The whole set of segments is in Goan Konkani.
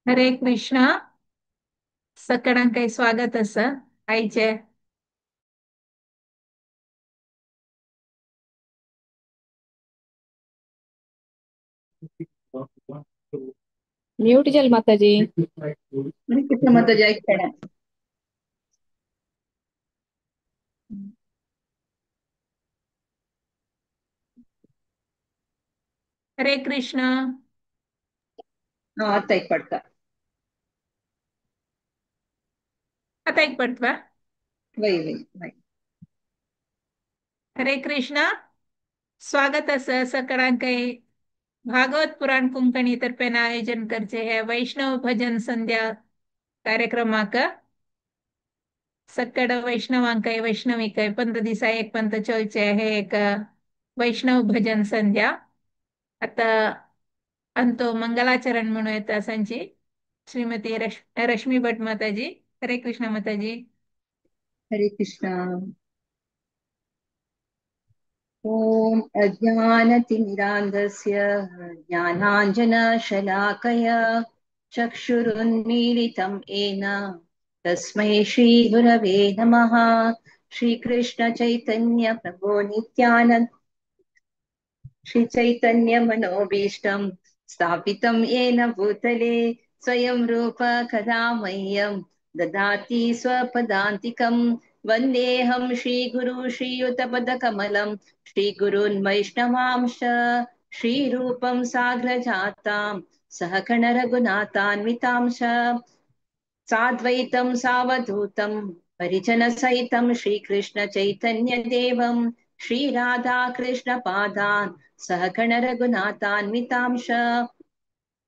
हरे कृष्णा। सकडांक स्वागत आसा आयचे। म्यूट जल माताजी। हरे कृष्ण माताजी ऐकताना। हरे कृष्ण। हा, आता एक पडता। आता एक पडता। वही वही वही। हरे कृष्ण। स्वागत आसा सकडांक। भागवत पुराण कुंकणी तर्फेन आयोजन करचे हे वैष्णव भजन संध्या कार्यक्रमाक सक्कड वैष्णवांक वैष्णविक पंत दिसा एक पंत चलचे हे एक वैष्णव भजन संध्या। आता अंतो मंगलाचरण म्हणू येता सांची श्रीमती रश्मी भट माताजी। हरे कृष्ण माताजी। हरे कृष्ण। ओम अज्ञानतिमिरान्धस्य ज्ञानाञ्जनशलाकया चक्षुरुन्मीलितं येन तस्मै श्रीगुरवे नमः। श्रीकृष्ण चैतन्य प्रभो नित्यानंद श्री चैतन्य मनोभीष्टं स्थापितं येन भूतले स्वयं रूप कदा मह्यं ददाति स्वपदान्तिकं। वन्देऽहं श्रीगुरु श्रीयुतपदकमलं श्रीगुरून् वैष्णवांश्च श्रीरूपं साग्रजातां सहगण रघुनाथान्वितांश्च साद्वैतं सावधूतं परिजनसहितं श्रीकृष्ण चैतन्यदेवं श्रीराधाकृष्णपादान् सहगण रघुनाथान्वितांश्च।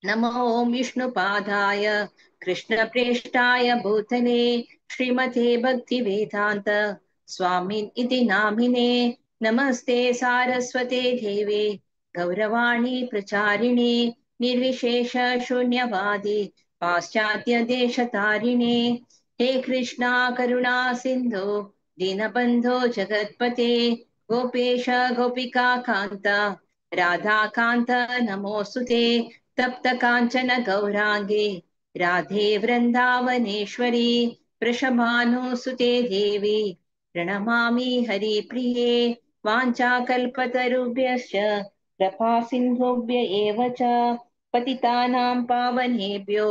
नमो विष्णुपादाय कृष्णप्रेष्ठाय भूतले श्रीमते भक्तिवेदान्त स्वामिन् इति नामिने। नमस्ते सारस्वते देवे गौरवाणी प्रचारिणे निर्विशेष शून्यवादी पाश्चात्य देशतारिणे। हे कृष्णा करुणा सिंधो दीनबंधो जगत्पते गोपेश गोपिका कांत राधाकांत नमोस्तुते। तप्त कांचन गौरांगे राधे वृंदावनेश्वरी वृषभानुसुते देवी प्रणमामि हरिप्रिये। वाञ्छाकल्पतरुभ्यश्च कृपा सिन्धुभ्य एव च पतितानां पावनेभ्यो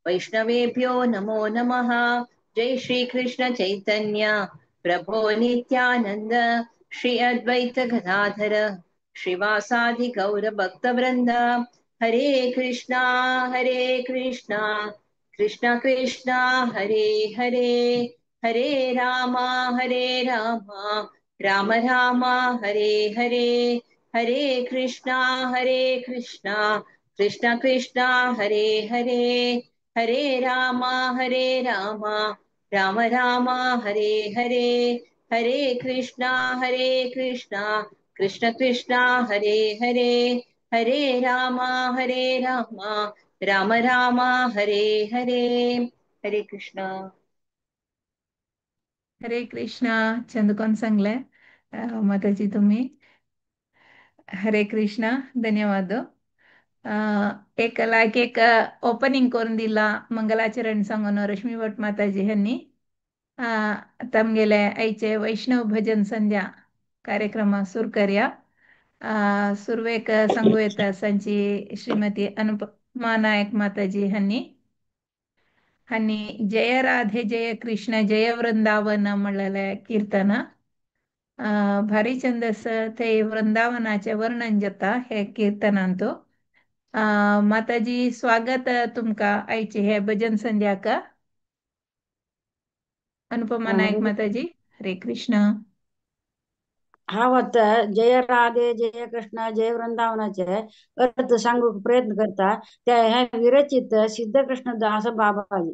वैष्णवेभ्यो नमो नमः। जय श्री कृष्ण चैतन्य प्रभो नित्यानंद श्री अद्वैत गदाधर श्रीवासादि गौर भक्तवृंद। हरे कृष्णा कृष्णा कृष्णा हरे हरे हरे रामा राम राम हरे हरे। हरे कृष्णा कृष्णा कृष्णा हरे हरे हरे रामा राम राम हरे हरे। हरे कृष्णा कृष्ण कृष्णा हरे हरे हरे रामा राम राम हरे हरे। हरे कृष्णा। हरे कृष्णा। चंदकोण सांगले माताजी तुम्ही। हरे कृष्णा, धन्यवाद। एक लायक एक ओपनिंग करून दिला मंगलाचरण सांगून रश्मी भट माताजी ह्यांनी। तमगेले आयचे वैष्णव भजन संध्या कार्यक्रम सुरू करया। सुरवेक सांगू येता सांची श्रीमती अनुपमा नायक माताजी ह्यांनी ह्यांनी जय राधे जय कृष्ण जय वृंदावन म्हणलेले कीर्तन भारी छंदस ते वृंदावनाचे वर्णन जाता हे कीर्तनांत। माताजी स्वागत तुमका आयचे हे भजन संध्याक। अनुपमा नायक माताजी हरे कृष्ण। हा वत जय राधे जय कृष्ण जय वृंदावनाचे अर्थ सांगूक प्रयत्न करता त्या ह्या विरचित सिद्धकृष्ण दास बाबाजी।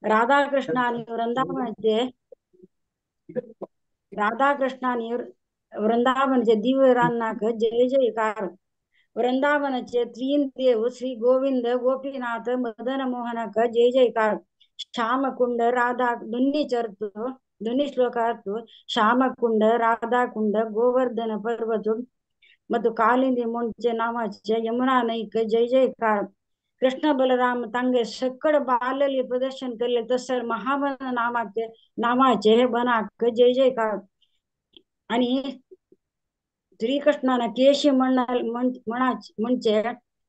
राधाकृष्ण आणि वृंदावनाचे राधाकृष्ण आणि वृंदावनचे दिव्य रानाक जय जयकार। वृंदावनाचे तीन देव श्री गोविंद गोपीनाथ मदन मोहनक जय जयकार। श्यामकुंड राधा दोन्ही चरतो दोन्ही श्लोकात श्यामकुंड राधाकुंड गोवर्धन पर्वत ಮತ್ತು ಕಾಲಿಂದಿ ಮುಂಚೆ ನಾಮಾಚೆ ಯಮುನಾ ನೈಕ ಜಯ ಜಯಕಾರ। कृष्ण बलराम तांगे सकळ बालली प्रदर्शन केले तसर महावन नामाचे नामाचे बनाक जय जयकार. आणि श्रीकृष्णाना केशी म्हणजे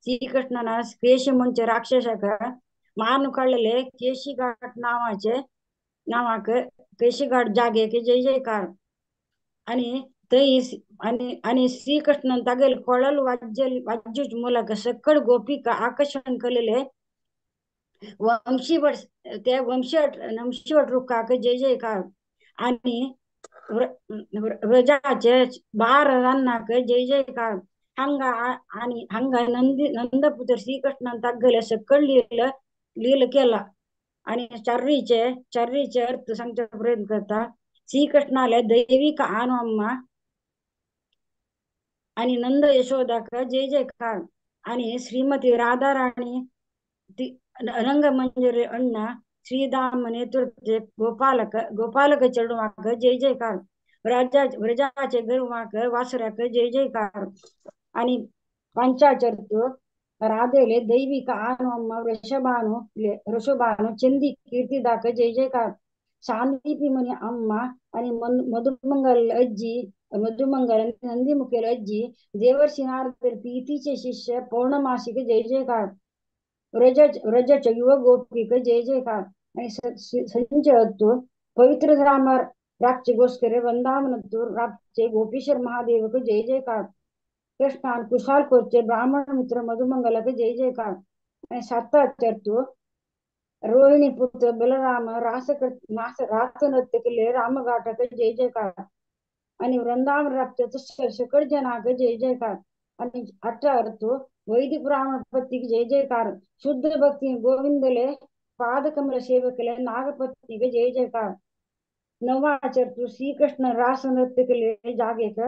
श्रीकृष्णाना केशी म्हणजे राक्षसाक मारून काढलेले केशीघाट नावाचे नावाक केशीघाट जागे की जय जयकार. आणि तै आणि आणि श्रीकृष्ण तागेल कोळल वाज्य वाज्यूच ಮೂಲಕ सकळ गोपिका आकर्षण केलेले वंशीवट त्या वंशीवट वंशीवट रुखाक जय जयकार. आणि व्रजाचे बार रान्नाक जय जयकार. हांगा आणि हांगा नंदी नंदपुत्र श्रीकृष्णान तागेले सकळ लील लील केला. आणि चार्रीचे चार्रीचे अर्थ सांगचा प्रयत्न करता. श्रीकृष्णाले दैविक आनुअम्मा आणि नंद यशोदाक जय जयकार. आणि श्रीमती राधाराणी रंग मंजरी अण्णा श्रीदाम नेतृत्व गोपालक गोपालक चेडवाक जय जयकार. व्रजा व्रजाचे गरुवाक वासराक जय जयकार. आणि पंचाचर्थ राधेले दैविक आनुअम्मा वृषभानु वृषभानु चंदी कीर्तिदाक जय जयकार. सांदीपी मुनी अम्मा आणि मधुमंगल अज्जी मधुमंगल नंदीमुखेल अज्जी देवर्षी नारद प्रीतीचे शिष्य पौर्णमासिक जय जयकार. व्रज व्रजच युव गोपिक जय जयकार. आणि संचयत्व पवित्र राम रापचे गोस्करे वृंदावनत्तूर रापचे गोपीश्वर महादेवक जय जयकार. कृष्णान कुशाल कोरचे ब्राह्मण मित्र मधुमंगलक जय जयकार. आणि साताचर्त्व रोहिणी पुत्र बलराम रास रासनृत्य केले रामघाटक जय जयकार. आणि वृंदावन रापचे सकळ जनाक जय जयकार. आणि अठरा अर्थ वैदिक ब्राह्मण पत्नी जय जयकार. शुद्ध भक्ती गोविंदले पादकमल सेवकले नागपत्नी जय जयकार. नवा चर्तु श्रीकृष्ण रास नृत्य केले जागेक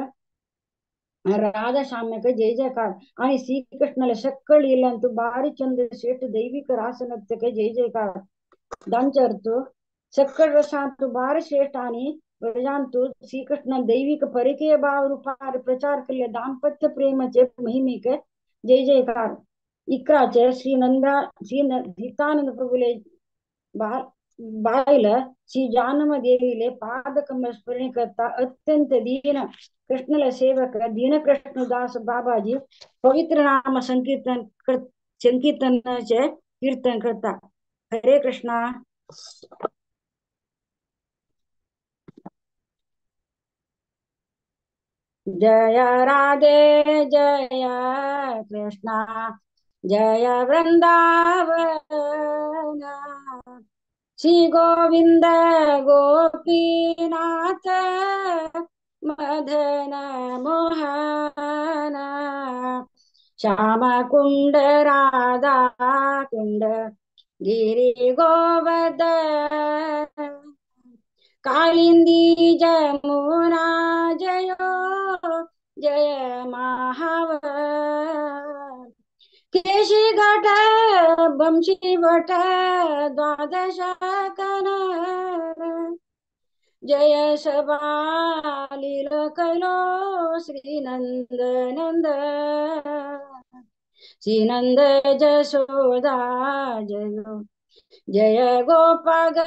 राधा श्याम्यक जय जयकार. आणि श्रीकृष्णाला सकळ इलंतु बारी चंद्र श्रेष्ठ दैविक रास नृत्यक जय जयकार. दांचर्थ सकळ रसांतु बारी श्रेष्ठ आणि व्रजांतु श्रीकृष्ण दैविक परिकेय भाव रूपार प्रचार केले दाम्पत्य प्रेमाचे महिमेक जय जयकार. इकराचे श्री नंदा श्री सीतानंद प्रभुले बायल श्री जानम देवीले पादकमल स्मरण करता अत्यंत दीन कृष्णला सेवक दीन कृष्णदास बाबाजी पवित्र नाम संकीर्तन संकीर्तनाचे कीर्तन करता. हरे कृष्णा. जय राधे जय कृष्णा जय वृंदावन श्री गोविंद गोपीनाथ मदन मोहन श्याम कुंड राधा कुंड गिरि गोवर्धन कालिंदी जमुना जयो जय महावर केशी घट बंशी भट द्वादश कनर जय सबालील कैलो श्री नंद नंद श्री नंद जसोदा जयो जय गोपाग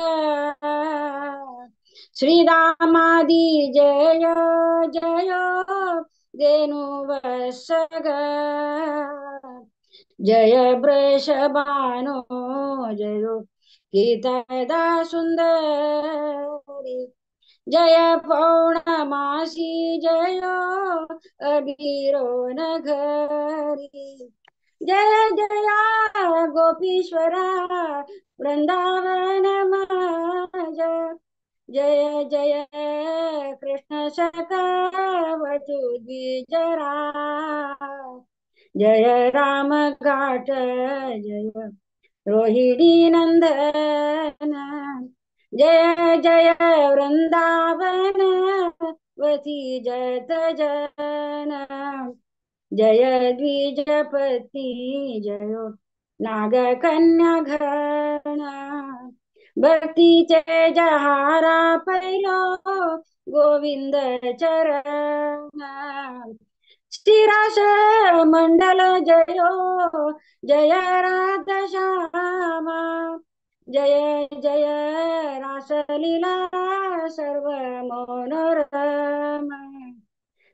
श्रीरामादि जय जय धेनुवत्सग जय वृषभानो जयो गीतदा सुंदरी जय पौर्णमासी जयो अबीरो नगरी जय जया गोपीश्वरा वृंदावन माज जय जय कृष्ण सकवतु द्विजरा जय राम घाट जय रोहिणी नंदन जय जय वृंदावन वती जत जन जय द्विजपति जय नागकन्या घन भक्तीचे जहारा पैलो गोविंद चरण श्रीरास मंडल जयो जय राधा श्यामा, जय जय रासलीला सर्व मनोरम,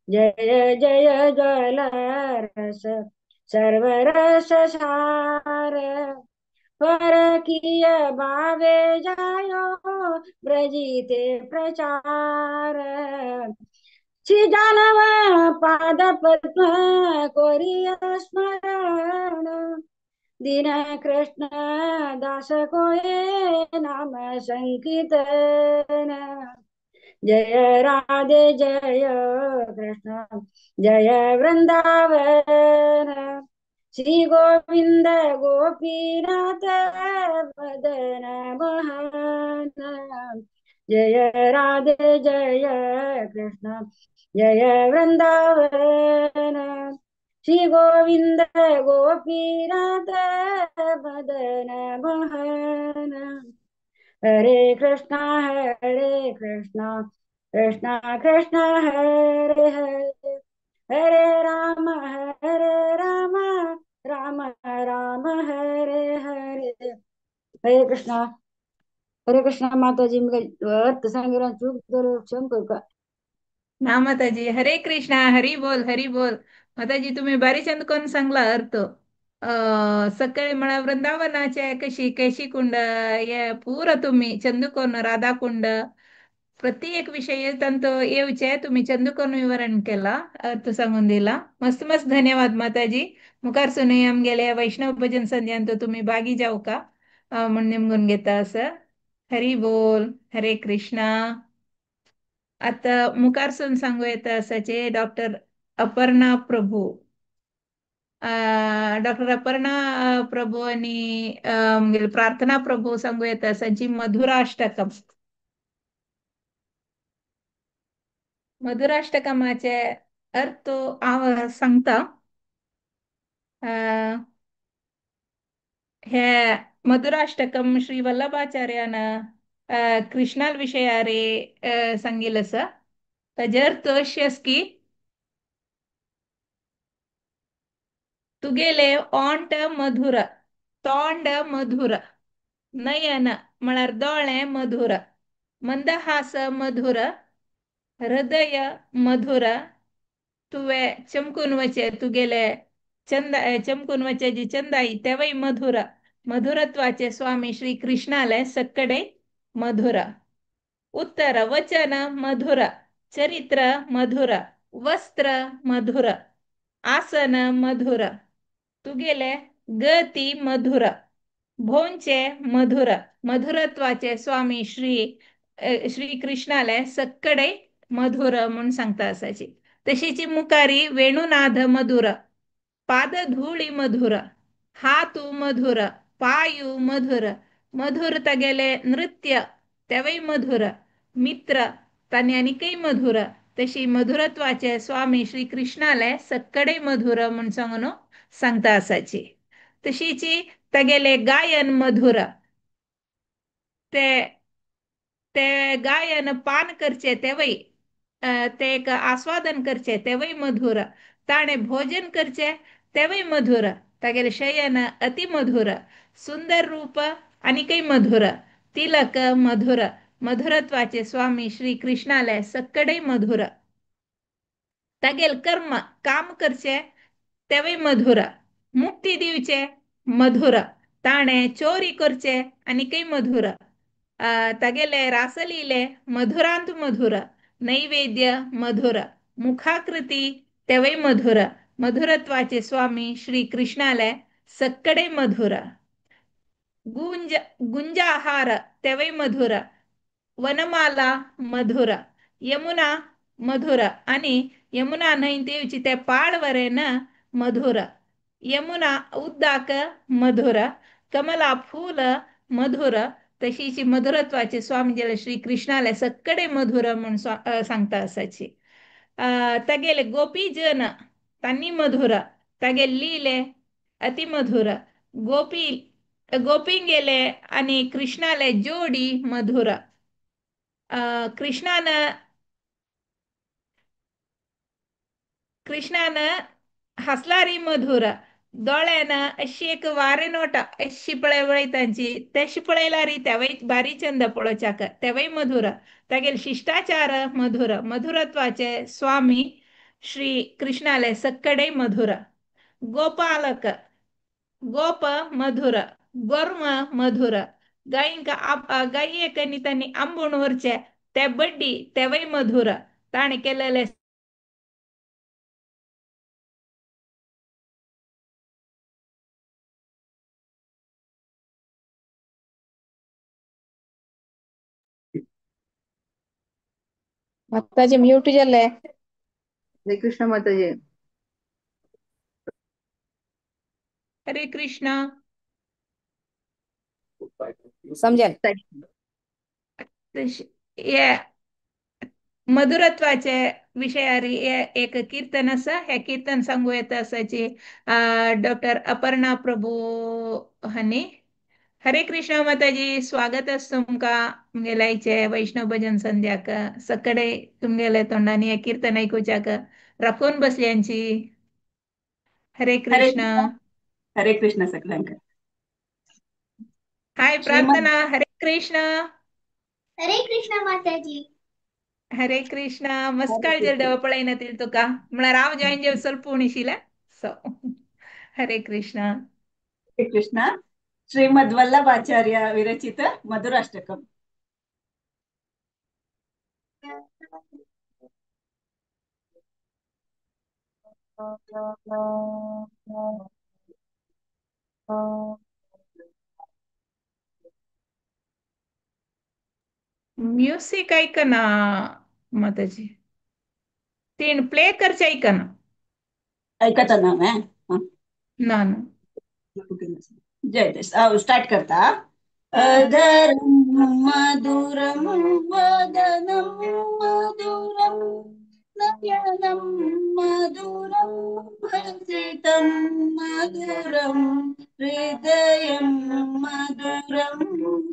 जय जय जल रस सर्व रस सार, परकीय भावे जायो ब्रजिते प्रचार, श्री जानव पाद पद्म कोरिय स्मरण, दीन कृष्ण दास कोये नाम संकीर्तन, जय राधे जय कृष्ण जय वृंदावन, श्री गोविंद गोपीनाथ मदन मोहन, जय राधे जय कृष्ण जय वृंदावन, श्री गोविंद गोपीनाथ मदन मोहन, हरे कृष्णा हरे कृष्णा कृष्णा कृष्णा हरे हरे, हरे राम हरे राम राम राम हरे हरे। हरे कृष्णा हरे कृष्णा। माताजी अर्थ सांगितलं चूक तर क्षम कर। ना माताजी, हरे कृष्णा, हरी बोल हरी बोल। माताजी तुम्ही बारीचंद कोण सांगला अर्थ सकाळी म्हणा वृंदावनाचे कशी केशी कुंड हे पुरा तुम्ही चंदुकोन राधाकुंड प्रत्येक विषय तंत येवचे तुम्ही चंदुकोन विवरण केला अर्थ सांगून दिला। मस्त मस्त धन्यवाद माताजी। मुखार सुनय आमगेले वैष्णव भजन संध्यांत तुम्ही भागी जाऊ का म्हणून निमगून घेता असं। हरी बोल, हरे कृष्णा। आता मुखारसून सांगू येता असाचे डॉक्टर अपर्णा प्रभू। डॉक्टर अपर्णा प्रभू आणि प्रार्थना प्रभू सांगू येता असाची मधुराष्टकम। मधुराष्टकमाचे अर्थ हांव सांगता। हे मधुराष्टकम श्री वल्लभाचार्यान कृष्णाल विषयारे सांगिल आसा। ताजे अर्थ अशें आसा की तुगेले ओंठ मधुर, तोंड मधुर, नयन म्हळ्यार दोळे मधुर, मंदहास मधुर, हृदय मधुर, तुवें चमकून वचें तुगेले चंद चमकून वचें जी चंदाई तेवय मधुर, मधुरत्वाचे स्वामी श्री कृष्णाले सक्कडे मधुर, उत्तर वचन मधुर, चरित्र मधुर, वस्त्र मधुर, आसन मधुर, तुगेले गती मधुर, भोंचे मधुर, मधुरत्वाचे स्वामी श्री श्री कृष्णाले सक्कडे मधुर म्हूण सांगता आसाची। तशीची मुखारी वेणुनाद मधुर, पादधूळी मधुर, हातू मधुर, पायू मधुर, मधुर तागेले नृत्य तेवय मधुर, मित्र तांणी आनीकय मधुर, तशी मधुरत्वाचे स्वामी श्री कृष्णाले सक्कडे मधुर म्हूण सांगून सांगता आसाची। तशीची तागेले गायन मधुर, ते ते गायन पान करचे तेवय ते एक आस्वादन करचे तेवय मधुर, ताणें भोजन करचे तेवय मधुर, तागेले शयन अति मधुर, सुंदर रूप आनीकय मधुर, तिलक मधुर, मधुरत्वाचे स्वामी श्री कृष्णाले सक्कडे मधुर, तागेल कर्म काम करचे तेवय मधुर, मुक्ती दिवचे मधुर, ताणें चोरी करचे आनीकय मधुर, तागेले रासलीले मधुरांत मधुर, नैवेद्य मधुर, मुखाकृती तेवय मधुर, मधुरत्वाचे स्वामी श्री कृष्णाले सक्कडे मधुर, गुंज गुंजाहार तेवय मधुर, वनमाला मधुर, यमुना मधुर आणि यमुना न्हंय देवची ते पाळवरेन मधुर, यमुना उद्दाक मधुर, कमला फूल मधुर, तशीची मधुरत्वाचे स्वामी जेले श्री कृष्णाले सक्कडे मधुर म्हूण सांगता आसाची। तागेले गोपीजन तांणी मधुर, तागेले लीले अति मधुर, गोपी गोपींगेले आनी कृष्णाले जोडी मधुर, कृष्णान कृष्णान हसलारी मधुर, दोळ्यान अशी एक वारे नोटा अशी पळय पळय तेशी पळयलारी तेवय बारी चंद पळोवच्याक तेवय मधुर, तागेल शिष्टाचार मधुर, मधुरत्वाचे स्वामी श्री कृष्णाले सक्कडे मधुर. गोपालक गोप मधुर, गोर्म मधुर, गायंक गायक तांणी आंबूण व्हरचे ते बड्डी तेवय मधुर, ताणें केलेले माताजी म्यूट जाले. हरे कृष्ण माताजी. हरे कृष्ण. समजेल. हे मधुरत्वाचे विषयारी एक कीर्तन आसा. हे कीर्तन सांगू येता आसाची डॉक्टर अपर्णा प्रभू हांणी. हरे कृष्ण माताजी, स्वागत आसा तुमकां तुमगेल्याचे वैष्णव भजन संध्याक. सकडे तुमगेले तोंडांनी हे कीर्तन आयकुच्याक राखून बसल्यांची. हरे कृष्ण. हरे कृष्ण सगळ्यांक. हाय प्रार्थना. हरे कृष्ण. हरे कृष्ण माताजी. हरे कृष्ण. मस्काळ जर डव पळयना तील तुका म्हळ्यार हांव जॉईन जेव ಸ್ವಲ್ಪ उणिशिले. सो हरे कृष्ण. हरे कृष्ण. श्रीमद् वल्लभाचार्य विरचित मधुराष्टकम. म्युझिक ऐकना माताजी, तीन प्ले करचे ऐकना. ऐकता ना मैं? ना ना. जय जय. स्टार्ट करता. अधरं मधुरं वदनं मधुरं नयनं मधुरं हसितं मधुरं हृदयं मधुरं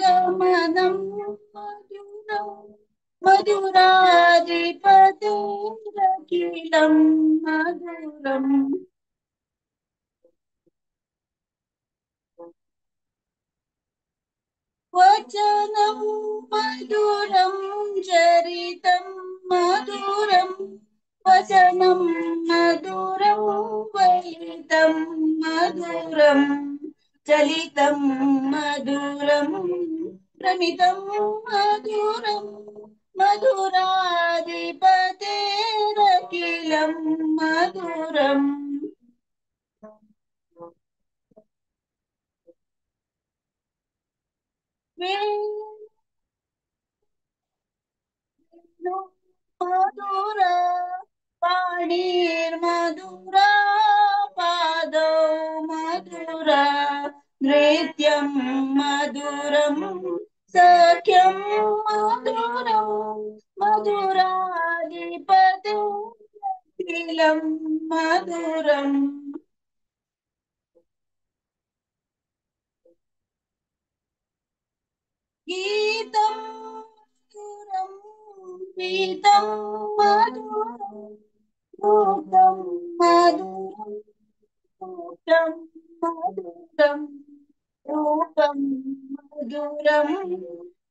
गमनं मधुरं मधुराधिपतिरखिलं मधुरम्. वचनं मधुरं चरितं मधुरं वचनं मधुरं वलितं मधुरं चलितं मधुरं प्रमितं मधुरं मधुराधिपतेरखिलं मधुरम्. वेणु मधुर पाणिर्मधुरा पादौ मधुर नृत्यं मधुरं सख्यं मधुरं मधुराधिपतिरखिलं मधुरम्. गीतं मधुरं गीतं मधुरं भूतं मधुरं भूतं मधुरं रूपं मधुरं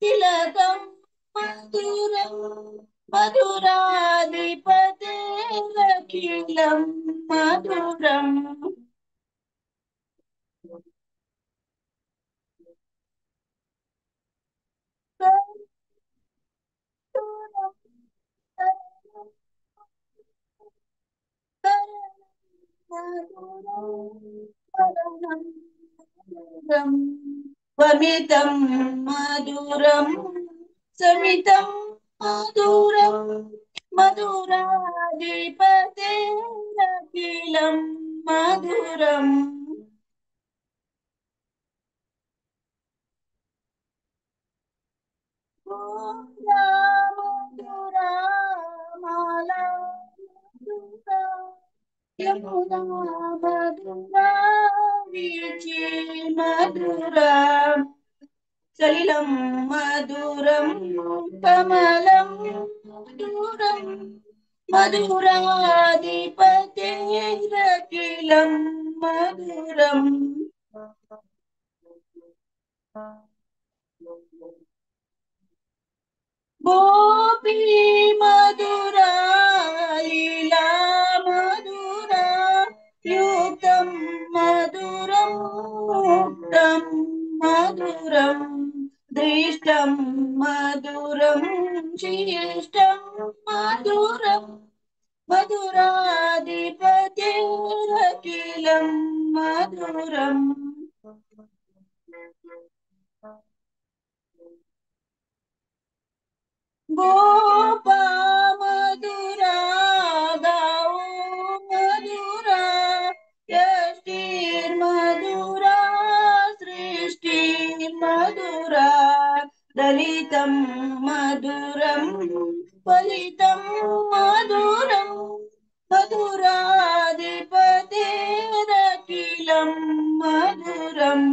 तिलकं मधुरं मधुराधिपतिरखिलं मधुरम्. वमितं मधुरं समितं मधुरं मधुराधिपतिरखिलं मधुरम्. मधुरा माला मधुरा यमुना मधुरा वीची मधुरा सलिलं मधुरं कमलं मधुरं मधुराधिपतेरखिलं मधुरम्। गोपी मधुरा लीला मधुरा युक्तं मधुरं मुक्तं मधुरं दृष्टं मधुरं शिष्टं मधुरं मधुराधिपतेरखिलं मधुरम्। गोपा मधुरा गाओ मधुरा यष्टिर्मधुरा सृष्टिर्मधुरा दलितं मधुरं फलितं मधुरं मधुराधिपतेरखिलं मधुरम्।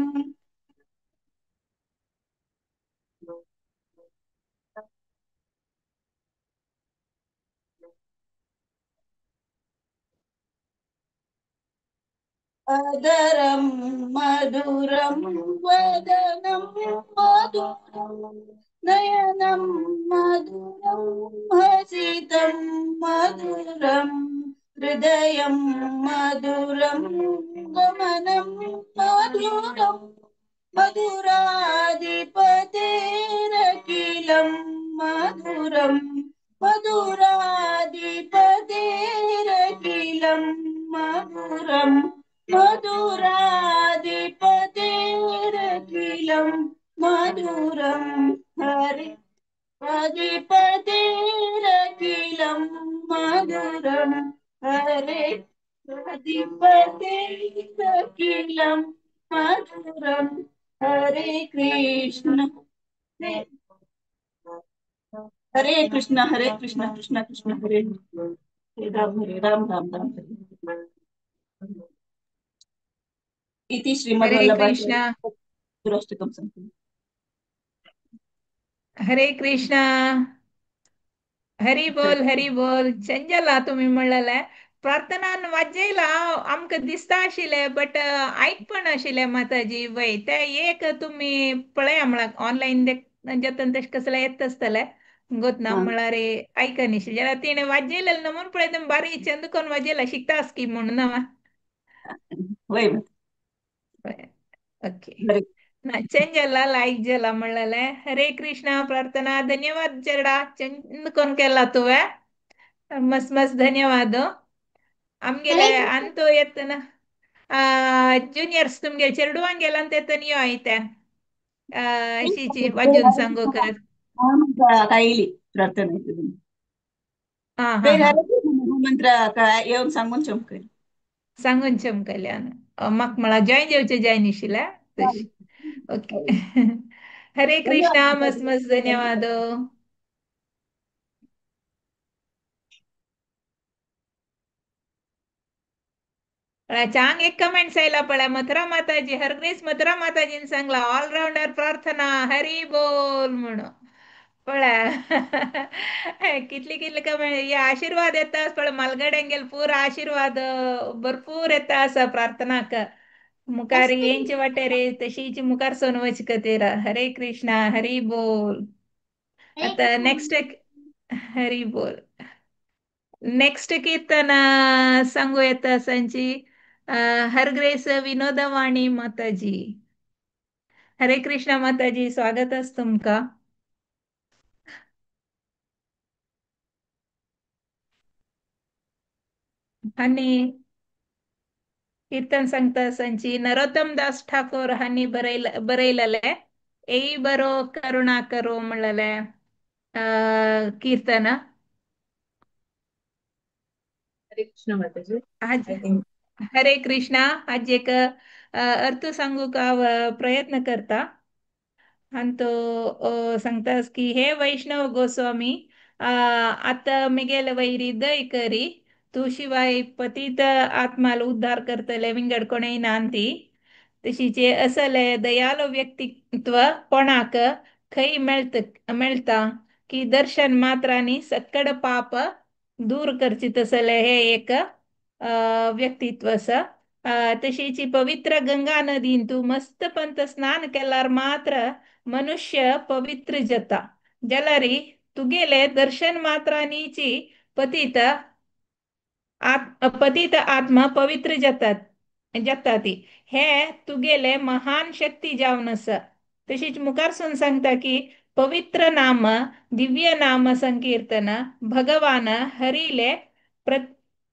अदरं मधुरं वदनं मधुरं नयनं मधुरं हसितं मधुरं हृदयं मधुरं गमनं मधुरं मधुराधिपतेरखिलं मधुरं मधुराधिपतेरखिलं मधुरं मधुराधिपतेरखिलं मधुरं। हरे अधिपतेरखिलं मधुरं हरे अधिपतेरखिलं मधुरं। हरे कृष्ण हरे कृष्ण हरे कृष्ण कृष्ण कृष्ण हरे हरे राम राम राम हरे हरे। इति हरे श्रीमद्वल्लभाचार्य कृष्ण मधुराष्टकं सम्पूर्णम्। हरे कृष्ण हरी बोल हरी बोल। चंचला तुम्ही म्हणलेले प्रार्थनान वाजयला आमकां दिसता आशिल्लें बट आयकपण आशिल्लें माताजी वय ते एक तुमी पळया म्हळ्यार ऑनलायन जेतन तशें कसलें येता आसतलें गोत ना म्हळ्यार आयकनिशें जाल्यार तिणें वाजयलें ना म्हूण पळयता बारीक चंद कोन्न वाजयला शिकता आसकी म्हणून ना. वय ओके ना चंजला लायक जाला म्हणलें हरे कृष्णा प्रार्थना धन्यवाद चेरडा चंद कोण केला तुवें मस्त मस्त धन्यवाद. आमगेले हरे अंतू येतना ज्युनियर्स तुमगे चेरडुवांक गेला तेतन यो आयते अशीची वाजून सांगू कर. काय येईल प्रार्थना हा ते हा हा झालं की मंत्र काय येऊन सांगून चमकेल सांगून चमकल्यान म्हाका म्हळा जॉयन जेवचे जॉयन आशिल्लें तशी. ओके हरे धन्यवाद कृष्णा मस्त माताजी. मस्त धन्यवाद. चांग एक कमेंट्स आयला पळय मथुरा माताजी हरग्रेस मथुरा माताजीन सांगला ऑलराऊंडर प्रार्थना हरी बोल म्हणून पळय. कितली कितली कमेंट हे आशीर्वाद येता पळय मालगड्यांगेल पूरा आशीर्वाद भरपूर येता आसा प्रार्थनाक मुखार येंचे वाटे रे तशीच मुखार सोन वच कतेरा. हरे कृष्णा हरी बोल. हरे आता कृष्ण नेक्स्ट हरी बोल. नेक्स्ट कीर्तन सांगू येता सांची हरग्रेस विनोदवाणी माताजी. हरे कृष्णा माताजी स्वागत आस तुमकां. आनी कीर्तन सांगता सांची नरोत्तम दास ठाकूर हांणी बरयलेलें एई बरो करुणा करो म्हणलेलें कीर्तन. हरे कृष्ण माताजी. आज I think हरे कृष्णा. आज एक अर्थ सांगूक हांव प्रयत्न करता आनी तो सांगतास की हे वैष्णव गोस्वामी आतां मिगेल वैरी दय करी तूं शिवाय पतीत आत्माल उद्धार करतले विंगड कोणेय नांती तशीचे असले दयालो व्यक्तित्व कोणाक खंय मेळता की दर्शन मात्रांनी सक्कड पाप दूर करची तसले हे एक व्यक्तित्व आसा. तशीची पवित्र गंगा नदीन तूं मस्तपंत स्नान केल्यार मात्र मनुष्य पवित्र जाता. जाल्यार तुगेले दर्शन मात्रांनीची पतित पतित आत्मा पवित्र जातात जाता ती हे तुगेले महान शक्ती जावन आसा. तशीच मुखारसून सांगता की पवित्र नाम दिव्य नाम संकीर्तन भगवान हरिले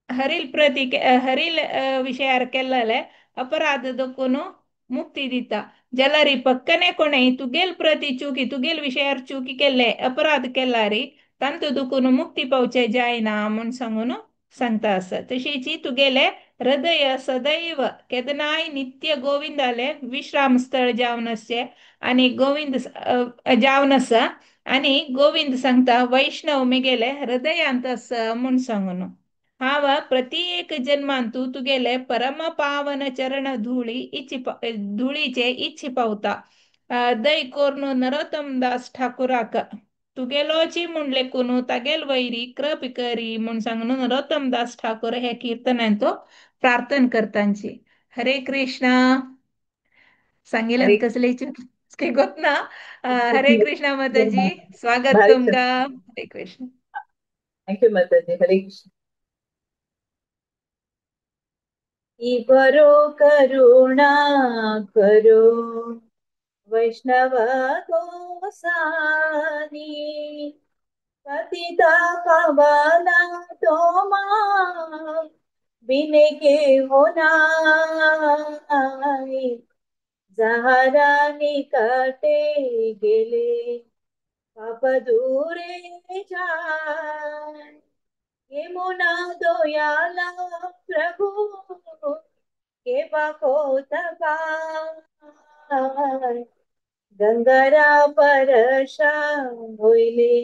हरिल प्रति हरिल विशयार केल्लले अपराध दोकून मुक्ती दिता. जाल्यार पक्कने कोणेय तुगेल प्रति चुकी तुगेल विशयार चुकी केल्ले अपराध केल्यारी तांतू दुकून मुक्ती पावचे जायना म्हूण सांगून सांगता आसा. तशीच तुगेले हृदय सदैव केदनाय नित्य गोविंदाले विश्राम स्थळ जावन आसचें आनी गोविंद जावन आसा आनी गोविंद सांगता वैष्णव मिगेले हृदयांत आसा म्हूण सांगून. हांव प्रत्येक जन्मांतू तुगेले परम पावन चरण धुळी इच्छी धुळीचे इच्छी पावता. दय कोर्नु नरोत्तम दास ठाकुराक तुगेलोची म्हूण लेखून तागेल वैरी कृप करी म्हूण सांगून नरोत्तम दास ठाकूर हे कीर्तनांतो प्रार्थन करतांची. हरे कृष्णा. सांगितलं हरे कसले गोत ना. हरे कृष्णा माताजी, स्वागत भारी. तुमका. हरे कृष्ण. Thank you माताजी. हरे कृष्ण. इबरो करुणा करो वैष्णव गोसानी, पतिता पवना तोमा बिने के होना, जहारा निकटे गेले पाप दूरे जाय, यमुना दोयाला प्रभु के कोत पाय, गंगरा परशा होइले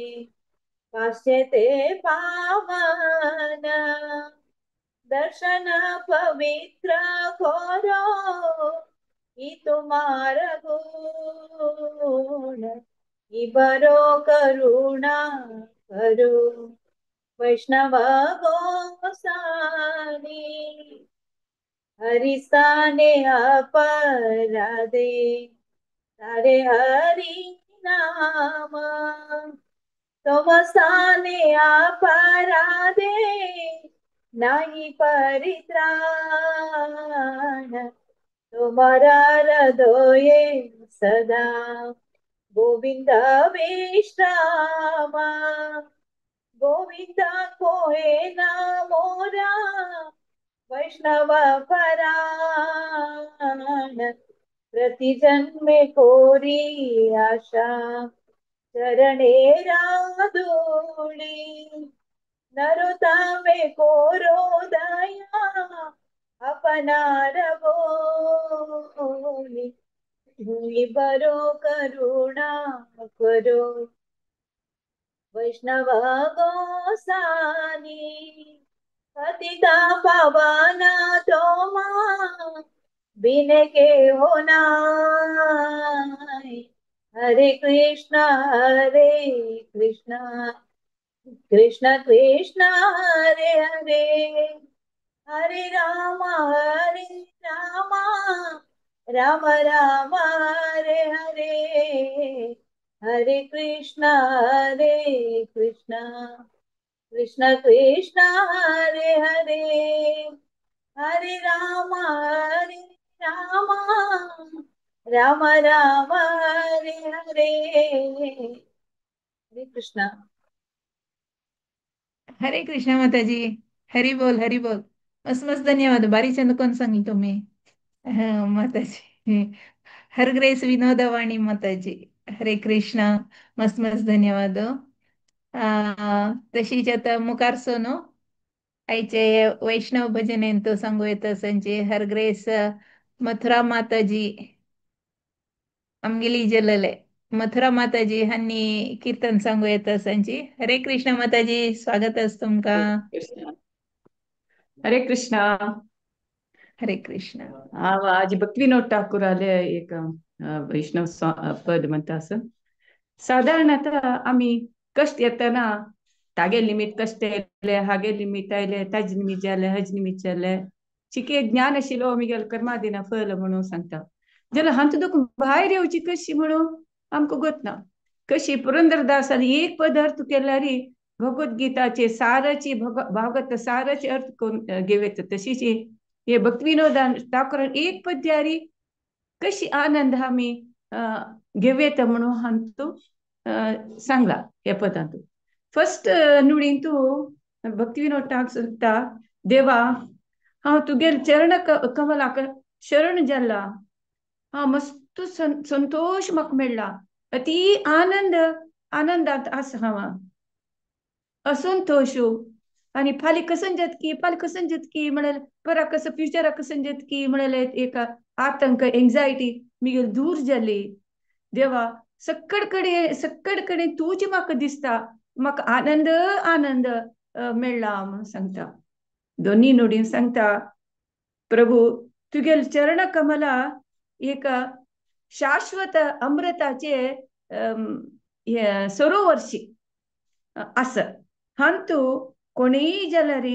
पाश्चे ते पावन, दर्शन पवित्र करो इ तुम्हार गुण, इबरो करुणा करो वैष्णव गोसानी, हरिस्थाने अपराधे तारे हरि नाम, तुम स्थाने अपराधे नाही परित्राण, तुम्हारा हृदय सदा गोविंद विश्रामा, गोविंद कोहे ना मोरा वैष्णव पराण, प्रतिजन्मे कोरी आशा चरणे राधूली, नरोतामे कोरो दया अपनार बोली, बरो करुणा करो वैष्णव गोसानी, पतिता पवन तोमा बिन के होना। हरे कृष्णा हरे कृष्णा कृष्ण कृष्ण हरे हरे, हरे राम हरे राम राम राम हरे हरे, हरे कृष्ण हरे कृष्ण कृष्ण कृष्ण हरे हरे, हरे राम हरे राम राम राम हरे हरे. हरे कृष्णा. हरे कृष्णा माताजी. हरी बोल हरी बोल. मस्त मस्त धन्यवाद. बारी चंद कोण सांगली तुम्ही. हा, माताजी. हर ग्रेस विनोदवाणी माताजी. हरे कृष्णा. मस्त मस्त धन्यवाद. तशीच आता मुखार सोनू आयचे वैष्णव भजनेंत सांगू येता संचे हर ग्रेस मथुरा माताजी आमगेली जलले मथुरा माताजी हांनी कीर्तन सांगू येता संची. हरे कृष्ण माताजी, स्वागत आसा तुमकां. कृष्ण हरे कृष्णा. हरे कृष्ण. हांव आज भक्तिविनोद ठाकूराले एक वैष्णव पद म्हणटा आसा. सादारण आतां आमी कश्ट येतना तागे निमित्त कश्ट येयले, हागे निमित्त आयले, ताजे निमित्त जालें, हज निमित्त जालें. चिके ज्ञान आशिल्लो मिगेल कर्मा दिना फल म्हणून सांगता. जाल्यार हांतू तुका भायर येवची कशी म्हणून आमकां गोतना. कशी पुरंदरदासान एक पदार्थ केल्यार भगवद्गीताचे साराची भागवत साराचे अर्थ करून घेवं, तशीच हे भक्तिविनोदान ठाकुरान एक पद्यारी कशी आनंद आमी घेवयता म्हणून हांतू सांगला ह्या पदांतू. फर्स्ट नुडीन तूं भक्तिविनोद ठाकूर सांगता, देवा हांव तुगेल चरण कमलाक शरण जाला, हांव मस्त संतोश म्हाका मेळ्ळा, अती आनंद आनंदांत आसा हांव. असंतोशू आनी फाल्यां कसन जातकी, फाल्यां कसन जातकी म्हणल्यार परा कसो फ्युचरा कसन जातकी म्हणल्यार एक आतंक एंग्जायटी मिगेल दूर जाली. देवा सक्कड कडेन सक्कड कडेन तूंच म्हाका दिसता, म्हाका आनंद आनंद मेळ्ळा म्हणून सांगता. दोनी नुडीन सांगता, प्रभू तुगेल चरण कमला एक शाश्वत अमृताचे सरोवर्शी आसा. हांतू कोणीय जाल्यार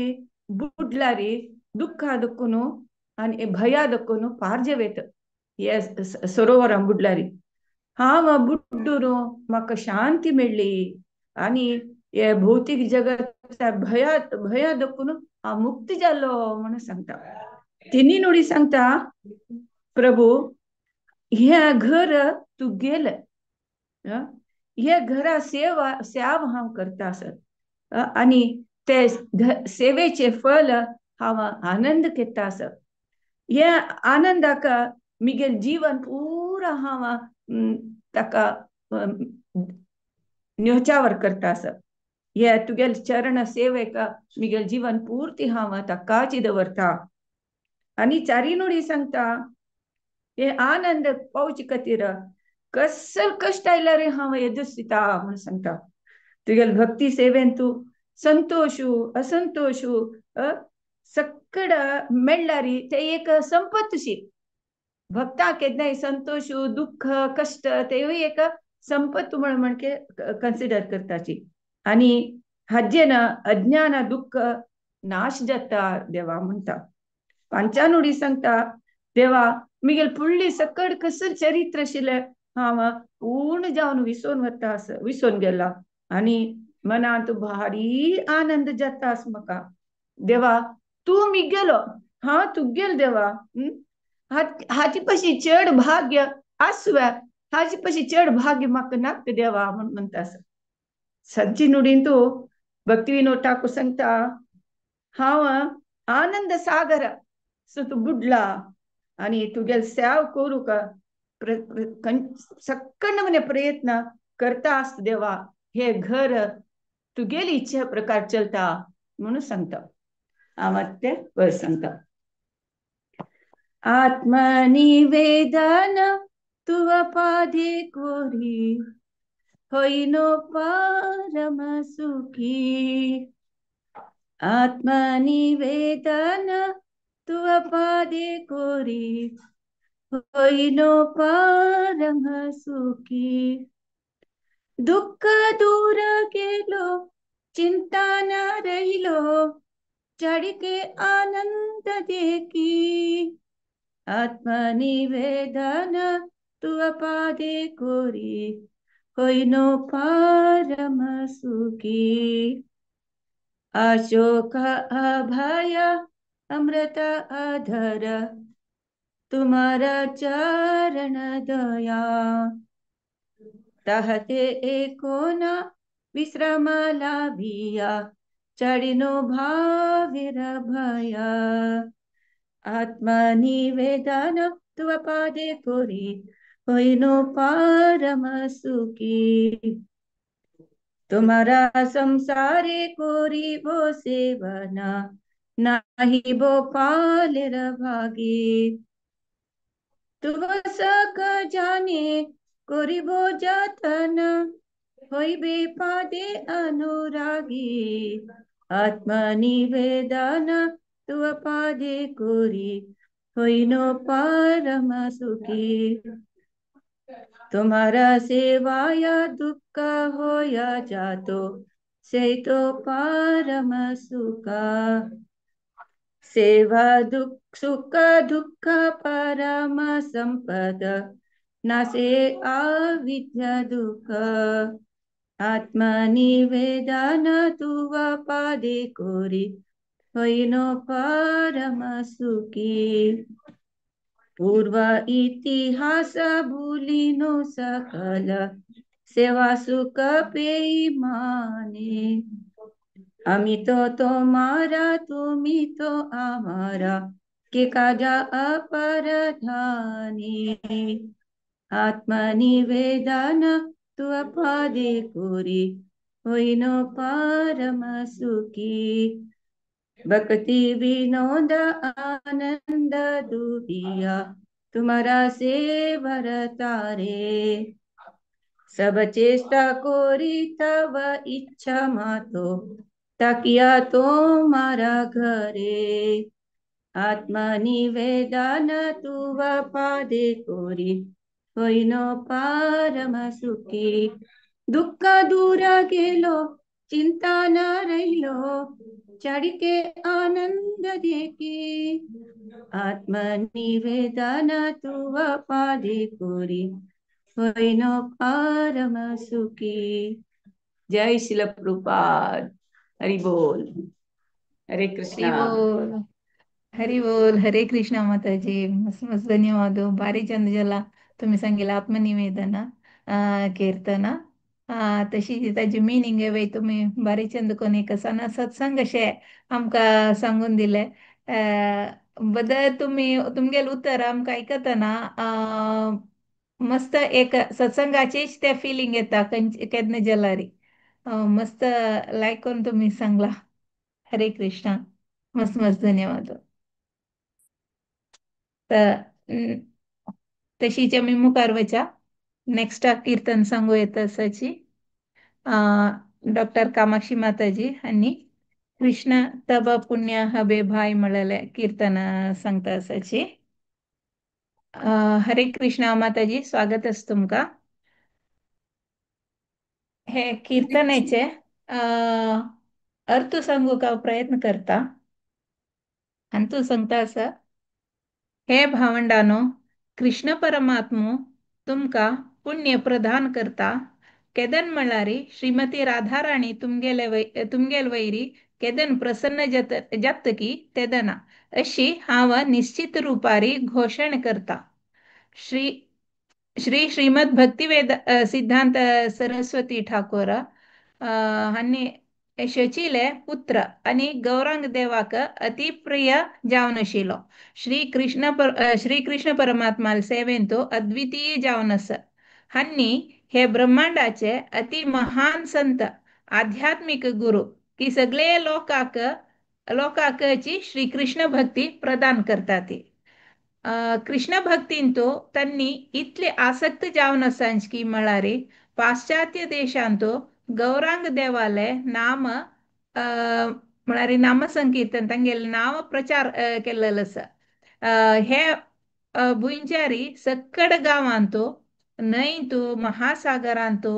बुडल्यार दुख्खा दुखून आनी भया दुखून पार जेवेत हे सरोवरान बुडल्यार. हांव बुड्डून म्हाका शांती मेळ्ळी आनी हे भौतीक जगत भया भया दुखून हांव मुक्त जालो म्हणून सांगता. तिनी नुडी सांगता, प्रभू हें घर तुगेलें, हे घरा सेवा सेव हांव करता आसत आनी ते सेवेचे फल हांव आनंद घेता आसत. हे आनंदाक मिगेल जीवन पुरा हांव ताका न्योचावर करता आसत. हे तुगेल चरण सेवेक मिगेल जीवन पुर्ती हांव ताकाची दवरता. आनी चारी नुडी सांगता, हे आनंद पावचे खातीर कसल कश्ट आयल्यार हांव एदुसता म्हणून सांगता. तुगेल भक्ती सेवेन तूं संतोशू असंतोशू सक्कड मेळ्ळ्यार ते एक संपत्तशी. भक्ताक केन्नाय संतोशू दुख्ख कश्ट तेवूय एक संपत्त म्हण म्हणके कन्सिडर करताची. आनी हाजेन अज्ञान दुख्ख नाश जाता देवा म्हणटा. पांचानुडी सांगता, देवा मिगेल फुडली सकड कसं चरित्र आशिल्लें हांव पूर्ण जावन विसोन वता आस, विसोन गेला आनी मनांत भारी आनंद जाता आस म्हाका. देवा तूं मिगेलो, हांव तुगेल देवा, हाचे पशी चड भाग्य आसव्या, हाचे पशी चड भाग्य म्हाका नाका देवा म्हण म्हणटा आसा. सज्जी नुडीन तूं भक्तिविनोद ठाकूर सांगता, हांव आनंद सागर सो तूं बुडला आनी तुगेल सेव करूंक सक्कड म्हणे प्रयत्न करता आसता देवा, हे घर तुगेली इच्छे प्रकार चलता म्हणून सांगता. हांव ते वर सांगता. आत्मनिवेदन तुव पादे कोरी होइनो परम सुखी. आत्मनिवेदन तुव पादे कोरी होइनो परम सुखी. दुःख दूर गेलो चिंता न रहिलो चढ़के आनंद देखी. आत्मनिवेदन तुव पादे कोरी होइनो परम सुखी. अशोक अभय अमृत अधर तुम्हारा चरण दया. तहते एकोना विश्राम लाभिया चढ़िनो भाविर भया. आत्मनिवेदन तुव पादे कोरी होइनो परम सुखी. तुम्हारा संसारे कोरी बो सेवना नाही बो पालेर भागी. तुव सक जाने कोरी बो जतन होइबे पादे अनुरागी. आत्मनिवेदन तुव पादे कोरी होइनो परम सुखी. तुम्हारा सेवाया दुःख होया जातो से तो परम सुखा। सेवा दुख सुख दुःख परम संपद नासे अविद्या दुःख। आत्मनिवेदन तुव पादे कोरी होइनो परम सुखी। पूर्व इतिहास भूलिनो सकल सेवा सुख पेमाने। आमी तो तुम्हारा तुम्ही तो आमारा के काजा अपरधानी। आत्मनिवेदन तुव पादे कोरी होइनो परम सुखी। भक्ति विनोद आनंद दुबिया तुम्हारा सेवर तारे। सब चेष्टा कोरी तव इच्छा मातो ताकिया तुम्हारा घरे। आत्मनिवेदन तुव पादे कोरी होइनो परम सुखी। दुःख दूर गेलो चिंता न रहिलो चढ़के आनंद देखी। आत्मनिवेदन तुव पादे कोरी होइनो परम सुखी। जय श्रील प्रभुपाद। हरि बोल। हरे कृष्णा। हरि बोल। हरि बोल। हरे कृष्णा माताजी। मस्त मस्त धन्यवाद। भारी चंद जला तुम्ही सांगितलं आत्मनिवेदन कीर्तन तशी ताजी मिनिंग आहे तुम्ही भारी चंद कोण एक सण सत्संग अशे आमकां सांगून दिले। बदल तुम्ही तुमगेल उतर आमकां आयकतना मस्त एक सत्संगाचीच ते फिलिंग येता केन्ना जलारी। मस्त लायक करून तुम्ही सांगला। हरे कृष्णा। मस्त मस्त धन्यवाद। तर तशीच आमी मुखार वचा नेक्स्ट कीर्तन सांगू येता आसाची डॉक्टर कामाक्षी माताजी आनी कृष्ण तब पुण्य हबे भाई म्हळ्ळेले कीर्तन सांगता आसाची। हरे कृष्णा माताजी, स्वागत आसा तुमकां। हे कीर्तनाचे अर्थ सांगूंक हांव प्रयत्न करता आनी तूं सांगता आसा। हे भावंडानो, कृष्ण परमात्मो तुमकां पुण्य प्रदान करता। केदन म्हळ्यार श्रीमती राधाराणी तुमगेल वैरी केदन प्रसन्न जातकी तेदना अशी हांव निश्चित रुपारी घोशण करता। श्री श्री श्रीमद भक्तिवेद सिद्धांत सरस्वती ठाकूर हांणी शचीले पुत्र आनी गौरांग देवाक अतिप्रिय जावन आशिल्लो। श्री कृष्ण परमात्मा सेवेंतो अद्वितीय जावन आसा। हांणी हे ब्रह्मांडाचे अति महान संत आध्यात्मिक गुरु की सगळे लोकाक लोकाकची श्री कृष्ण भक्ती प्रदान करतात। कृष्ण भक्तींतो त्यांनी इतले आसक्त जावन आसांच की म्हळ्यार पाश्चात्य देशांतो गौरांग देवाले नाम म्हळ्यार नामसंकीर्तन तांगेले नाव प्रचार केल्लेलो आसा। हे भुंयचारी सक्कड गांवांतो न्हंयंतो महासागरांतो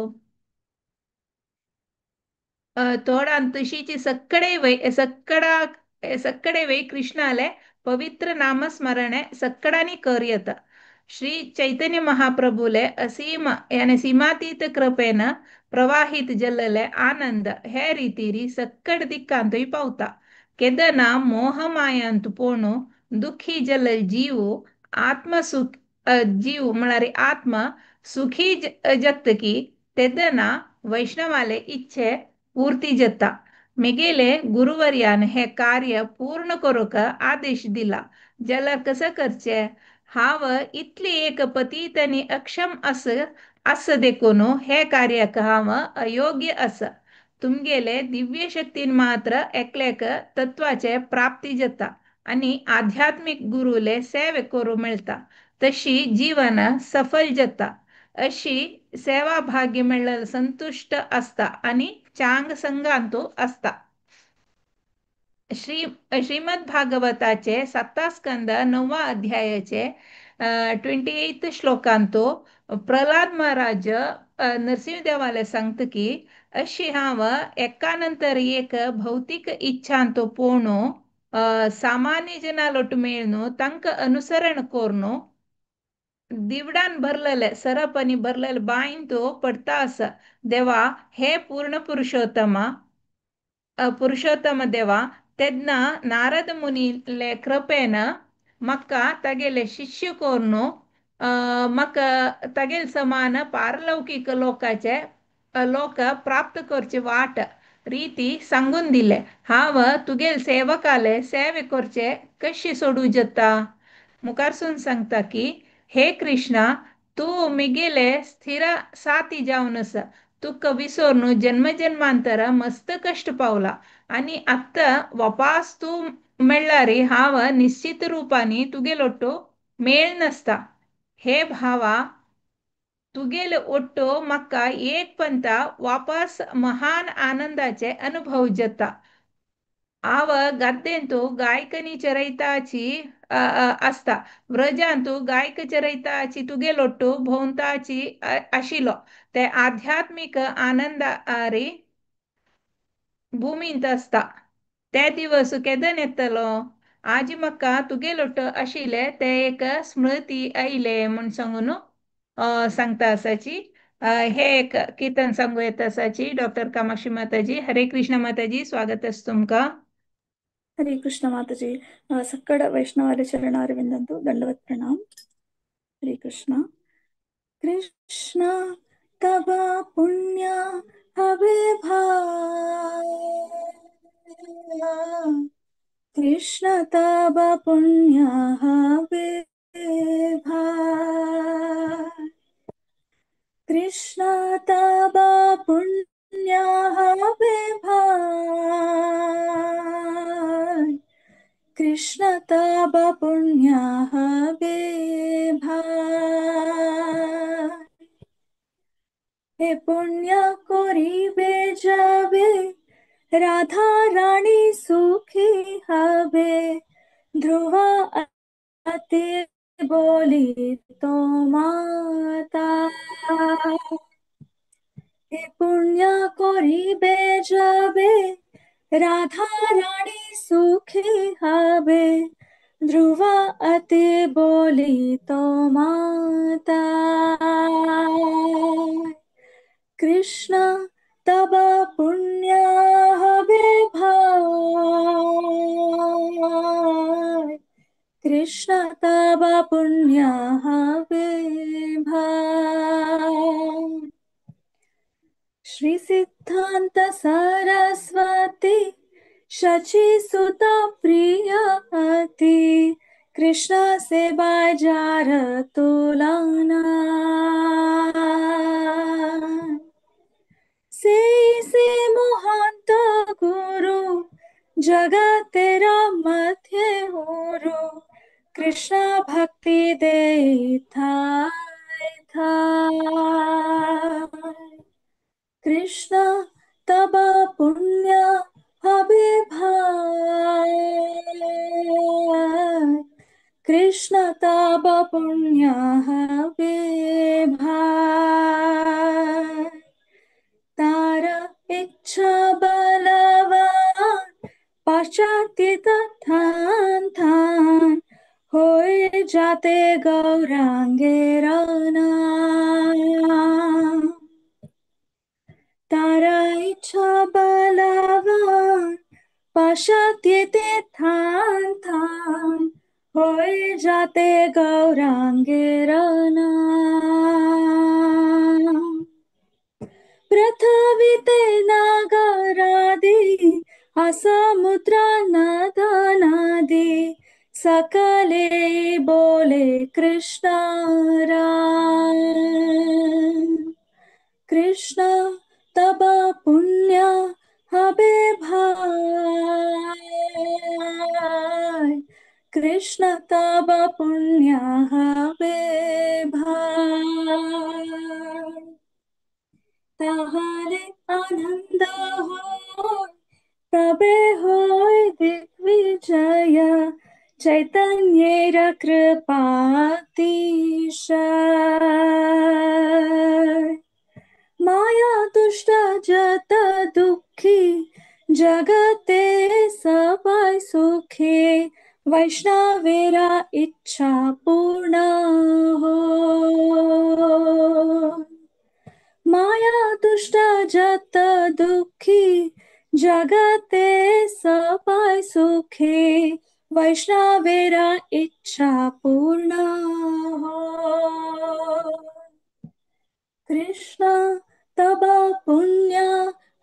तोडांत तशीची सक्कडे वै सक्कडा सक्कडे वै कृष्णाले पवित्र नामस्मरणे सक्कडानी कर येता। श्री चैतन्य महाप्रभुले असीम यानी सीमातीत कृपेन प्रवाहित जल्लले आनंद हे रीतीरी सक्कड दिक्कांतोय पावता। केदना मोहमायांत पोणू दुखी जल्लल जीव आत्मसुख जीव म्हळ्यार आत्मा सुखी जत्तकी तेदना वैष्णवाले इच्छे पूर्ती जता। मेगेले गुरुवर्यान हे कार्य पूर्ण करूंक आदेश दिला। जाल्यार कसं करचे? हांव इतली एक पतीत आनी अक्षम आस आस देखून हे कार्याक हांव अयोग्य आसा। तुमगेले दिव्य शक्तीन मात्र एकल्याक तत्वाचे प्राप्ती जाता आनी आध्यात्मीक गुरुले सेवे करूंक मेळटा। तशी जीवन सफल जाता। अशी सेवा भाग्य मेळ्ळें संतुश्ट आसता आनी चांग संगांतू आसता। श्रीमद भागवताचे साता स्कंद 9वा अध्यायाचे 28 श्लोकांतो प्रल्हाद महाराज नरसिंह देवाले सांगता की अशी हांव एका नंतर एक भौतीक इच्छांतो पोणो सामान्य जनालोट मेळनु तांकां अनुसरण कोरनो दिवडान भरलेले सरप आनी भरलेले बांयन तो पडता आसा. देवा हे पूर्ण पुरुषोत्तमा पुरुषोत्तम देवा तेन्ना नारद मुनीले कृपेन म्हाका तागेले शिष्य कोरनो म्हाका तागेले समान पारलौकीक लोकाचे लोक प्राप्त करचे वाट रीती सांगून दिले. हांव तुगेले सेवकाले सेवे करचे कशी सोडू जाता. मुखारसून सांगता की हे कृष्णा तूं मिगेले स्थिर साथी जावन आसा. तुका विसोरनु जन्म जन्मांतर मस्त कश्ट पावला आनी आतां वापास तूं मेळ्ळारी हांव निश्चित रुपांनी तुगेलोट्टो मेळ नासता. हे भावा तुगेले ओट्टो म्हाका एक पंता वापस महान आनंदाचे अनुभव जाता. आव गद्देंतु गायकनी चरयताची आसता. व्रजांतु गायक चरयताची तुगेलोट्टो भोंवताची आशिल्लो ते आध्यात्मीक आनंदारी भुमींत आसता. ते दिवस केदन येतलो आजी म्हाका तुगेलोट्टो आशिल्ले ते एक स्मृती आयले म्हूण सांगून सांगता आसाची. हे एक कीर्तन सांगू येता आसाची डॉक्टर कामाक्षी माताजी. हरे कृष्ण माताजी, स्वागत आसा तुमकां. हरे कृष्ण माताजी. सक्कड वैष्णवाले चरणारविंदंतु दंडवत प्रणाम. हरे कृष्ण. कृष्ण तब पुण्य हवे भाई, कृष्ण तब पुण्य हवे भाई, कृष्ण तब पुण्य हवे भाई, कृष्ण तब पुण्य हवे भाई. हे पुण्य करिबे जाबे राधा रानी सुखी हबे, ध्रुव अति बोली तो माता. हे पुण्य करिबे जाबे राधा रानी सुखी हबे, ध्रुव अति बोली तो माता. कृष्ण तब पुण्य हबे भाई, कृष्ण तब पुण्य हबे भाई. श्री सिद्धांत सरस्वती शची सुता प्रिय अति, कृष्ण से बाजार तुलाना. से मोहांत गुरु जगत तेरा मध्य होरु, कृष्ण भक्ति दे था। कृष्ण तब पुण्य हबे भाई, कृष्ण तब पुण्य हबे भाई. तारा इच्छा बलवान पाश्चात्य थान थान, होए जाते गौरांगे राना. तारा इच्छा बलवान पाश्चात्य थान थान, होए जाते गौरांगे राना. पृथ्वी ते नागरादि असमुद्र नद नदी, सकले बोले कृष्ण राम. कृष्ण तब पुण्य हबे भाई, कृष्ण तब पुण्य हबे भाई. ताहारे आनंद हो तबे होय दिग्विजय, चैतन्येर कृपातिशय. माया दुष्ट जत जगते सबाय सुखे वैष्णवेरा इच्छा पूर्ण हो। माया दुष्ट जत दुखी जगते सबाय सुखे वैष्णवेरा इच्छा पूर्ण हो। कृष्ण तब पुण्य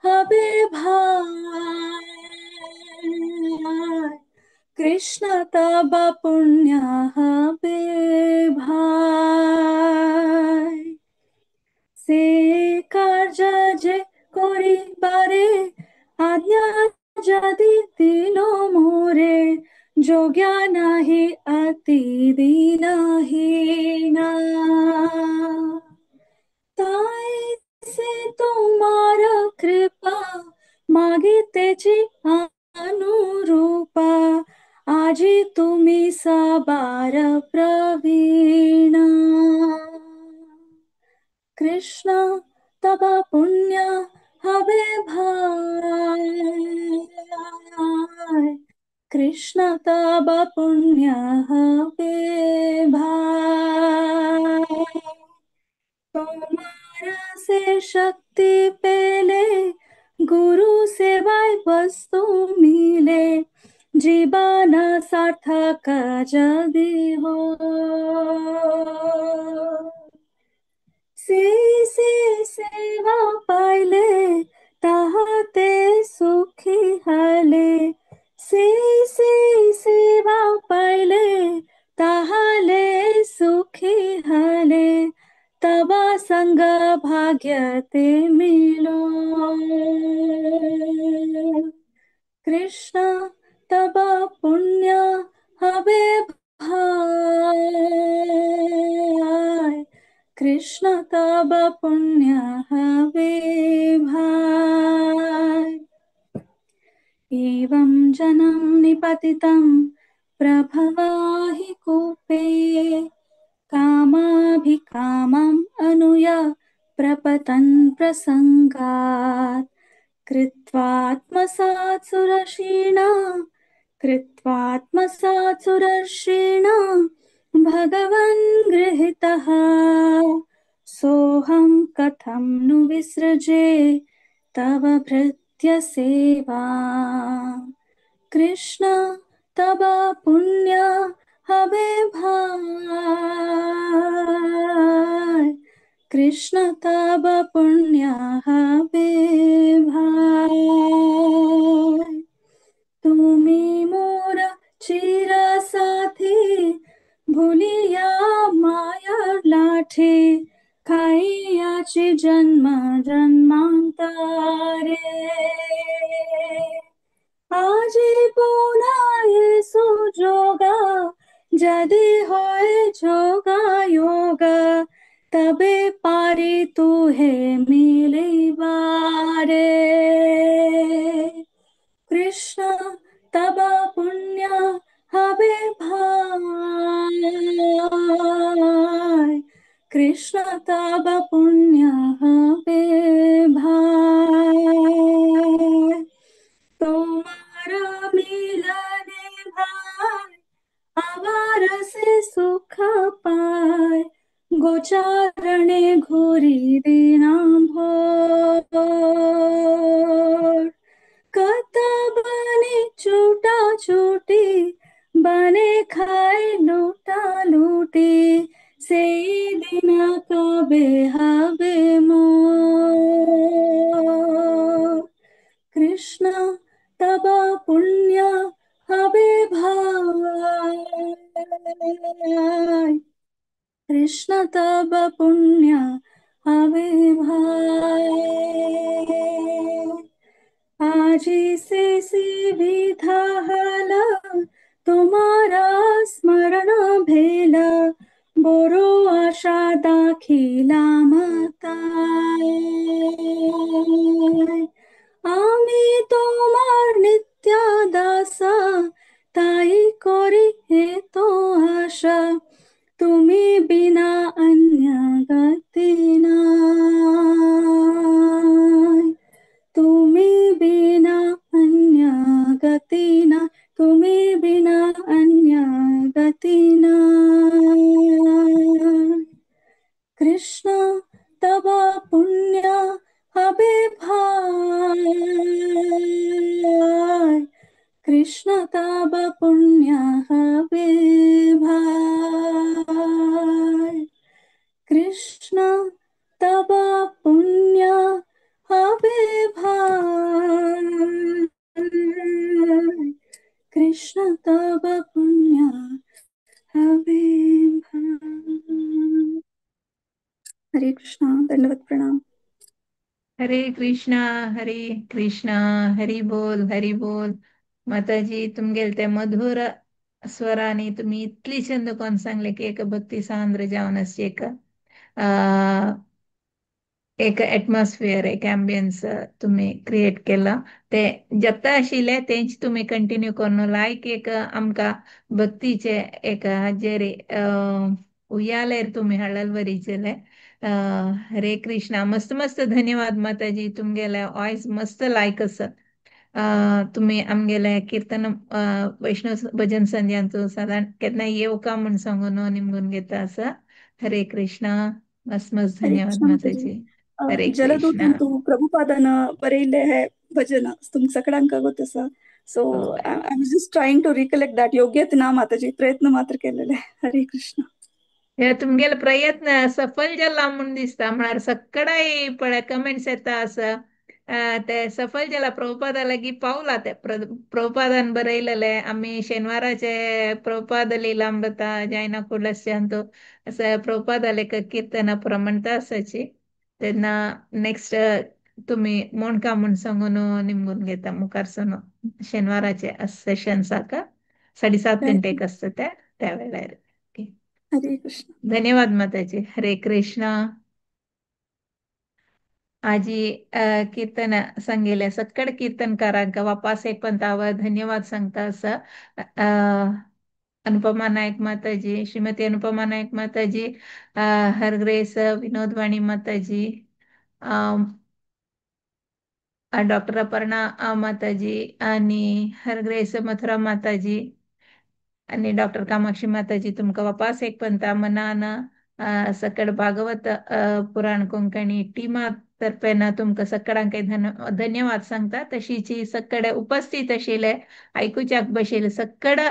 हबे भाई, कृष्ण तब पुण्य हबे भाई। से कार्य जे करिबारे आज्ञा जदि दिलो मोरे, जोग्या नाही अति दीनहीना। ताई से तुम्हारा कृपा मागितेची अनुरूपा, आजी तुम्ही सबार प्रवीण। कृष्ण तब पुण्य हबे भाई, कृष्ण तब पुण्य हबे भाई। तुम्हारा से शक्ति पेले गुरु सेवाय वस्तु मिले, जीवन सार्थक जदि हो। से सेवा पाइले ताहते सुखी हले, से सेवा पाइले ताहले सुखी हले, तब संग भाग्य ते मिलो। कृष्ण तब पुण्य हबे भाई, कृष्ण तब पुण्य हबे भाई। एवं जनं निपतितं प्रभवाहि कूपे, कामाभिकामम् अनुया प्रपतन् प्रसंगात्। कृत्वात्मसात् सुरषिणा, कृत्वात्मसात् सुरर्षिणा भगवन् गृहीतः। सोऽहं कथं नु विसृजे तव भृत्य सेवा। कृष्ण तब पुण्य हबे भाई, कृष्ण तब पुण्य हबे भाई। तुमी मोर चिर साथी भूलिया माया लाठी, खाइयाची जन्म जन्मांतरे। आजी पुनः ये सुजोगा जदि होय जोगा योगा, तबे पारी तुहे मिलिबारे। कृष्ण तब पुण्य हबे भाई, कृष्ण तब पुण्य हबे भाई। तुम्हारा मिलने भाई आवार से सुख पाए, गोचारणे घोरी दिना भोर। कत बने चूटा चूटी बने खाए लूटा लूटी, से दिन कबे हबे मोर। कृष्ण तब पुण्य हबे भाई, कृष्ण तब पुण्य हबे भाई। आजी से विधा हला तुम्हारा स्मरण भेला, बोरो आशा दाखिला माता। आमी তোমার नित्य दासा, ताई करी हे तो आशा, তুমি বিনা अन्य गति নাই, তুমি বিনা कृष्ण तब पुण्य हबे भाई, कृष्ण तब पुण्य हबे भाई, कृष्ण तब पुण्य हबे भाई, कृष्ण तब पुण्य हबे भाई। हरे कृष्णा, दंडवत प्रणाम। हरे कृष्णा हरे कृष्णा, हरी बोल हरी बोल। माताजी तुमगेले ते मधुर स्वरांनी तुमी इतली छंद कोण सांगले की एक भक्ती सांद्र जावन आसची एक एक एटमॉस्फियर, एक एम्बियन्स तुमी क्रिएट केला। ते जत्ता आशिल्ले तेंच तुमी कंटिन्यू करून लायक एक आमकां भक्तीचे एक हाजेर उयालेर तुमी हाडल बरी जाले। हरे कृष्णा, मस्त मस्त धन्यवाद माताजी, तुमगेले वॉयस मस्त लायक आसा। तुमी आमगेले कीर्तन वैष्णव भजन संध्यांतू सादारण केन्ना येवका म्हूण सांगून निमगून घेता आसा। हरे कृष्णा, मस्त मस्त हरे धन्यवाद कृष्ण माताजी। माताजी। हरे जलदूत कृष्णा। अंतू प्रभुपादन बरयल्ले हे भजन तुमकां सगळ्यांक गोत आसा। So I am just trying to recollect that. योग्यत ना माताजी, प्रयत्न मात्र केलेले। हरे कृष्ण। हे तुमगेले प्रयत्न सफल जाला म्हूण दिसता, म्हळ्यार सगळ्याय पळय कमेंट्स येता आसा। ते सफल जाला, प्रभुपादा लागीं पावला ते प्रभुपादान बरयलेले आमी शेनवाराचे प्रभुपाद लीलामृता जायना कुडलस्यांतू असं प्रभुपादाले कीर्तना म्हणता आसाची। तेन्ना नेक्स्ट तुमी मोणका म्हूण सांगून निमगून घेता मुखार सनो शेनवाराचे सेशन्साक 7:30 गंटेक आसता ते त्या वेळार। हरे कृष्ण, धन्यवाद माताजी। हरे कृष्णा। आजी कीर्तन सांगितले सक्कड कीर्तनकारांक वापास एक पंतावर धन्यवाद सांगता असं। अनुपमा नायक माताजी, श्रीमती अनुपमा नायक माताजी, हरग्रेस विनोदवाणी माताजी, डॉक्टर अपर्णा माताजी आणि हरग्रेस मथुरा माताजी आणि डॉक्टर कामाक्षी माताजी, तुमकां वापास एक पंता मनान सकड भागवत पुराण कोंकणी टीमा तर्फेन तुमकां सगळ्यांक धन्यवाद सांगता। तशीची सगळे उपस्थित आशिल्ले आयकुच्याक बशिल्ले सगळं